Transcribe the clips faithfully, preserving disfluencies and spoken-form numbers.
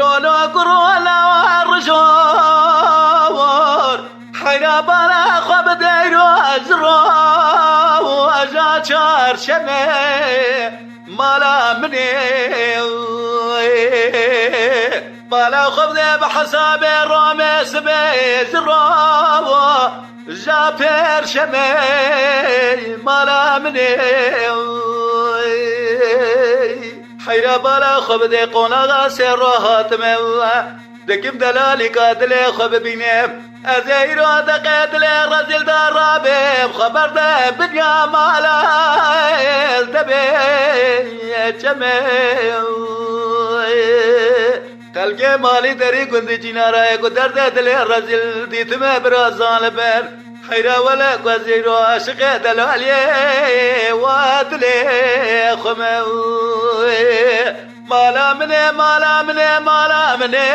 Lolo kurona rijor, heyra bala xwe bideyro ez ro, ez a çarşemê mala min ê. Bala xwe bide bi hesabê romê sibê ji ro, ja pêrşemê mala min ê. Heyra bala xwe bide qonaxa sê ro hatime. Dikim delalîka dilê xwe bibîne. Ez ê îro deqe dilê rezîl de rabêm, xwe berde binya mala el debê çemê. Xelkê malî derî gundî cînarayê ku derdê dilê rezîl dîtime birazan li ber. Heyra wele ku ez îro aşiqê delaliyê wa dilê xwe me. Mala min ê, mala min ê, mala min ê,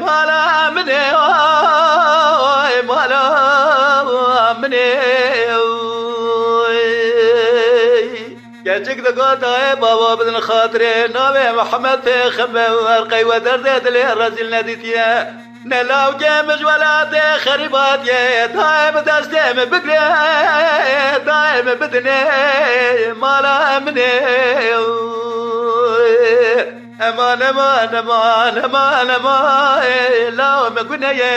mala min ê, oy, mala min ê, oy. Keçik digot, "Ayê baba, bidin xatirê navê Mihemed Pêxember, qey we derdê dilê rezîl nedîtiye." Ne lawkê min ji welatê xerîbatiyê, dayê min destê min bigre, dayê min bidinê mala min ê. Eman, eman, eman, eman, eman, ê, law min guneyê.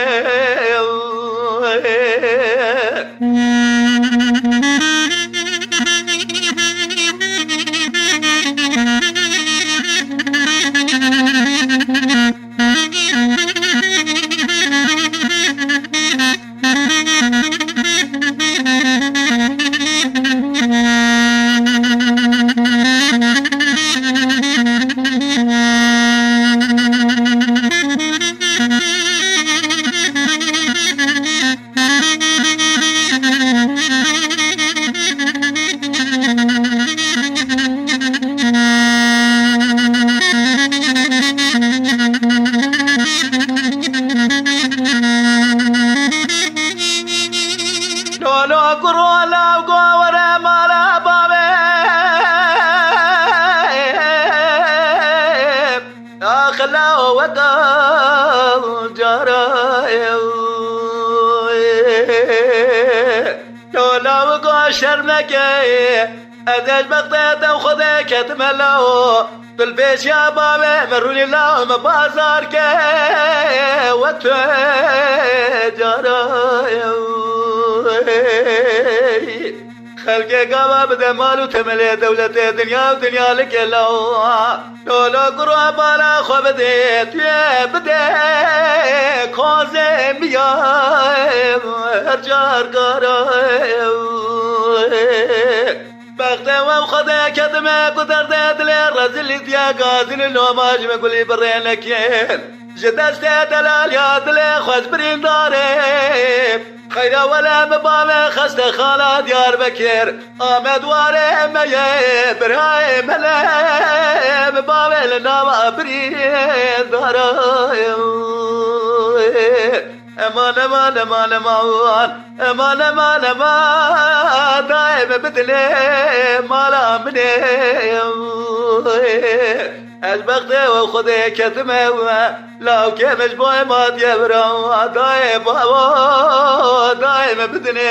Lolo kuro law go were mala bavê. Axila weka cara ew. Lolo law go şerm neke. Ez ê ji bextê te û Xwedê ketime law. Tu li pêşiya bavê min rûnî law, min bazar ke we tu cara. Xelkê gava bide mal û temelê dewletê dinya û dinya like law. Lolo kuro bala xwe bide, tu yê bide kozê miya her car gara. Bextê we û Xwedê ketime ku derdê dilê rezîlî diye gazînin loma ji min gulî birê nekin. Ji destê delaliya dilê xwe ez birîndarê. Xeyra wele min bavê xestexana Diyarbekir. Amed warê me ye, birayê me le, min bavê li nava birîndara. Eman, eman, eman, eman. Eman, eman, eman, dayê min bidinê mala min ê. Ez bextê we Xwedê ketime we, lawkê min ji bo ê matiye bira, dayê babo, dayê min bidinê.